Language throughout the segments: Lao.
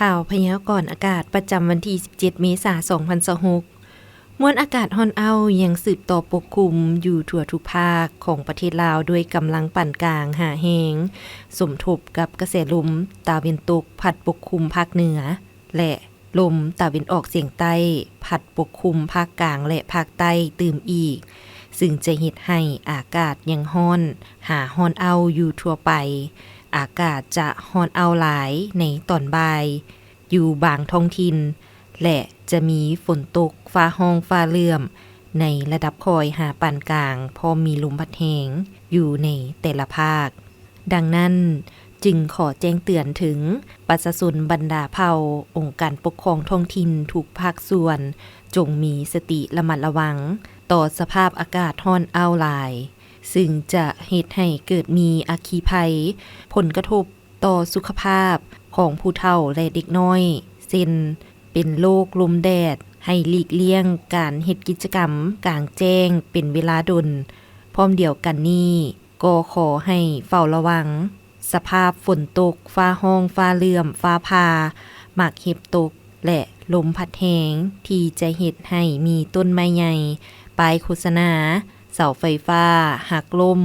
ຂ່າວພະຍາກອນອາກາດປະຈຳວັນທີສິບເຈັດ ເມສາ ສອງພັນຊາວຫົກ. ມວນອາກາດຮ້ອນອ້າວຍັງສືບຕໍ່ປົກຄຸມຢູ່ທົ່ວທຸກພາກຂອງປະເທດລາວ ດ້ວຍກຳລັງປານກາງຫາແຮງ, ສົມທົບກັບກະແສລົມຕາເວັນຕົກພັດປົກຄຸມພາກເໜືອ ແລະ ລົມຕາເວັນອອກສຽງໃຕ້ພັດປົກຄຸມພາກກາງ ແລະ ພາກໃຕ້ຕື່ມອີກ, ຊຶ່ງຈະເຮັດໃຫ້ອາກາດຍັງຮ້ອນຫາຮ້ອນອ້າວຢູ່ທົ່ວໄປ. ອາກາດຈະຮ້ອນອ້າວຫຼາຍໃນຕອນບ່າຍ ຢູ່ບາງທ້ອງຖິ່ນ ແລະ ຈະມີຝົນຕົກຟ້າຮ້ອງຟ້າເຫຼື້ອມໃນລະດັບຄ່ອຍຫາປານກາງ, ພ້ອມມີລົມພັດແຮງຢູ່ໃນແຕ່ລະພາກ. ດັ່ງນັ້ນ, ຈຶ່ງຂໍແຈ້ງເຕືອນເຖິງປະຊາຊົນບັນດາເຜົ່າ, ອົງການປົກຄອງທ້ອງຖິ່ນທຸກພາກສ່ວນ, ຈົ່ງມີສະຕິລະມັດລະວັງຕໍ່ສະພາບອາກາດຮ້ອນອ້າວຫຼາຍ, ຊຶ່ງຈະເຮັດໃຫ້ເກີດມີອັກຄີໄພ, ຜົນກະທົບ ຕໍ່ສຸຂະພາບຂອງຜູ້ເຖົ້າ ແລະ ເດັກນ້ອຍ ເຊັ່ນ ເປັນໂລກລົມແດດ, ໃຫ້ຫຼີກລ່ຽງການເຮັດກິດຈະກຳກາງແຈ້ງເປັນເວລາດົນ. ພ້ອມດຽວກັນນີ້, ກໍຂໍໃຫ້ເຝົ້າລະວັງສະພາບຝົນຕົກ, ຟ້າຮ້ອງ, ຟ້າເຫຼື້ອມ, ຟ້າຜ່າ, ໝາກເຫັບຕົກ ແລະ ລົມພັດແຮງ ທີ່ຈະເຮັດໃຫ້ມີຕົ້ນໄມ້ໃຫຍ່, ປ້າຍໂຄສະນາ, ເສົາໄຟຟ້າຫັກລົ້ມ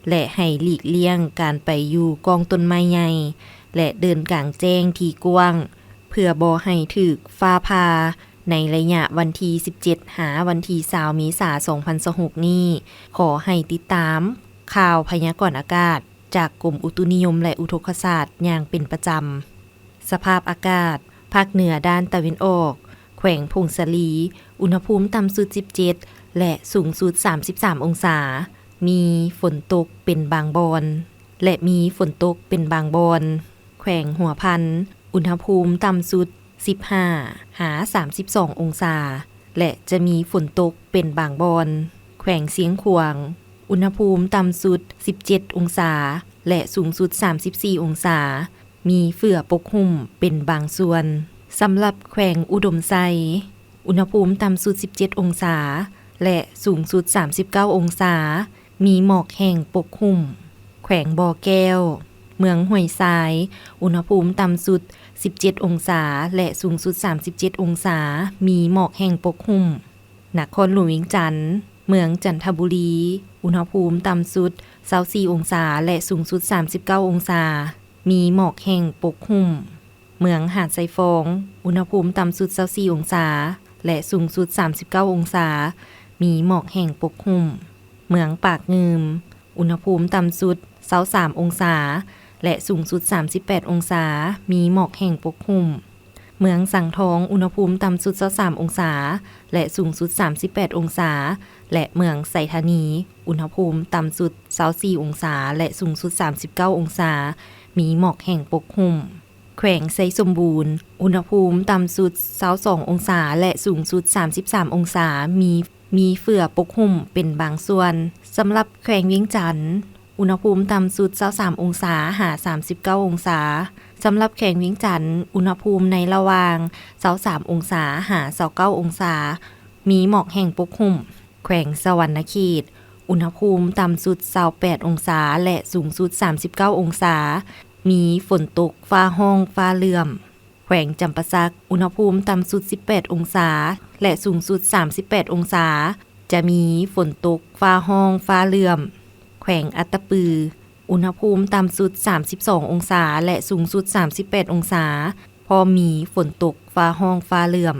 ແລະ ໃຫ້ຫຼີກລ່ຽງການໄປຢູ່ກ້ອງຕົ້ນໄມ້ໃຫຍ່ ແລະ ເດີນກາງແຈ້ງທີ່ກວ້າງ ເພື່ອບໍ່ໃຫ້ຖືກຟ້າຜ່າໃນໄລຍະວັນທີສິບເຈັດ ຫາ ວັນທີຊາວ ເມສາ ສອງພັນຊາວຫົກນີ້. ຂໍໃຫ້ຕິດຕາມຂ່າວພະຍາກອນອາກາດຈາກກົມອຸຕຸນິຍົມ ແລະ ອຸທົກກະສາດຢ່າງເປັນປະຈຳ. ສະພາບອາກາດ, ພາກເໜືອດ້ານຕາເວັນອອກ, ແຂວງຜົ້ງສາລີ, ອຸນຫະພູມຕ່ຳສຸດສິບເຈັດ ແລະ ສູງສຸດສາມສິບສາມອົງສາ, ມີຝົນຕົກເປັນບາງບ່ອນ ແລະ ມີຝົນຕົກເປັນບາງບ່ອນ. ແຂວງຫົວພັນ, ອຸນຫະພູມຕ່ຳສຸດສິບຫ້າຫາສາມສິບສອງອົງສາ ແລະ ຈະມີຝົນຕົກເປັນບາງບ່ອນ. ແຂວງຊຽງຂວາງ, ອຸນຫະພູມຕ່ຳສຸດສິບເຈັດອົງສາ ແລະ ສູງສຸດສາມສິບສີ່ອົງສາ, ມີເຝືອປົກຫຸ້ມເປັນບາງສ່ວນ. ສຳລັບແຂວງອຸດົມໄຊ, ອຸນຫະພູມຕ່ຳສຸດສິບເຈັດອົງສາ ແລະ ສູງສຸດສາມສິບເກົ້າອົງສາ, ມີໝອກແຫ້ງປົກຫຸ້ມ. ແຂວງບໍ່ແກ້ວ, ເມືອງຫ້ວຍຊາຍ, ອຸນຫະພູມຕ່ຳສຸດສິບເຈັດອົງສາ ແລະ ສູງສຸດສາມສິບເຈັດອົງສາ, ມີໝອກແຫ້ງປົກຫຸ້ມ. ນະຄອນຫຼວງວຽງຈັນ, ເມືອງຈັນທະບູລີ, ອຸນຫະພູມຕ່ຳສຸດຊາວສີ່ອົງສາ ແລະ ສູງສຸດສາມສິບເກົ້າອົງສາ, ມີໝອກແຫ້ງປົກຫຸ້ມ. ເມືອງຫາດຊາຍຟອງ, ອຸນຫະພູມຕ່ຳສຸດຊາວສີ່ອົງສາ ແລະ ສູງສຸດສາມສິບເກົ້າອົງສາ, ມີໝອກແຫ້ງປົກຫຸ້ມ. ເມືອງປາກງື່ມ, ອຸນຫະພູມຕ່ຳສຸດຊາວສາມອົງສາ ແລະ ສູງສຸດສາມສິບແປດອົງສາ, ມີໝອກແຫ້ງປົກຫຸ້ມ. ເມືອງສັງທອງ, ອຸນຫະພູມຕ່ຳສຸດຊາວສາມອົງສາ ແລະ ສູງສຸດສາມສິບແປດອົງສາ ແລະ ເມືອງໄຊທານີ, ອຸນຫະພູມຕ່ຳສຸດຊາວສີ່ອົງສາ ແລະ ສູງສຸດສາມສິບເກົ້າອົງສາ, ມີໝອກແຫ້ງປົກຫຸ້ມ. ແຂວງໄຊສົມບູນ, ອຸນຫະພູມຕ່ຳສຸດຊາວສອງອົງສາ ແລະ ສູງສຸດສາມສິບສາມອົງສາ, ມີ ມີເຝືອປົກຫຸ້ມເປັນບາງສ່ວນ. ສຳລັບແຂວງວຽງຈັນ, ອຸນຫະພູມຕ່ຳສຸດຊາວສາມອົງສາ ຫາ ສາມສິບເກົ້າອົງສາ. ສຳລັບແຂວງວຽງຈັນ, ອຸນຫະພູມໃນລະຫວ່າງຊາວສາມອົງສາ ຫາ ຊາວເກົ້າອົງສາ, ມີໝອກແຫ້ງປົກຫຸ້ມ. ແຂວງສະຫວັນນະເຂດ, ອຸນຫະພູມຕ່ຳສຸດຊາວແປດອົງສາ ແລະ ສູງສຸດສາມສິບເກົ້າອົງສາ, ມີຝົນຕົກ, ຟ້າຮ້ອງ, ຟ້າເຫຼື້ອມ. ແຂວງຈຳປາສັກ, ອຸນຫະພູມຕ່ຳສຸດສິບແປດອົງສາ ແລະ ສູງສຸດສາມສິບແປດອົງສາ, ຈະມີຝົນຕົກ, ຟ້າຮ້ອງ, ຟ້າເຫຼື້ອມ. ແຂວງອັດຕະປື, ອຸນຫະພູມຕ່ຳສຸດສາມສິບສອງອົງສາ ແລະ ສູງສຸດສາມສິບແປດອົງສາ, ພ້ອມມີຝົນຕົກ, ຟ້າຮ້ອງ, ຟ້າເຫຼື້ອມ.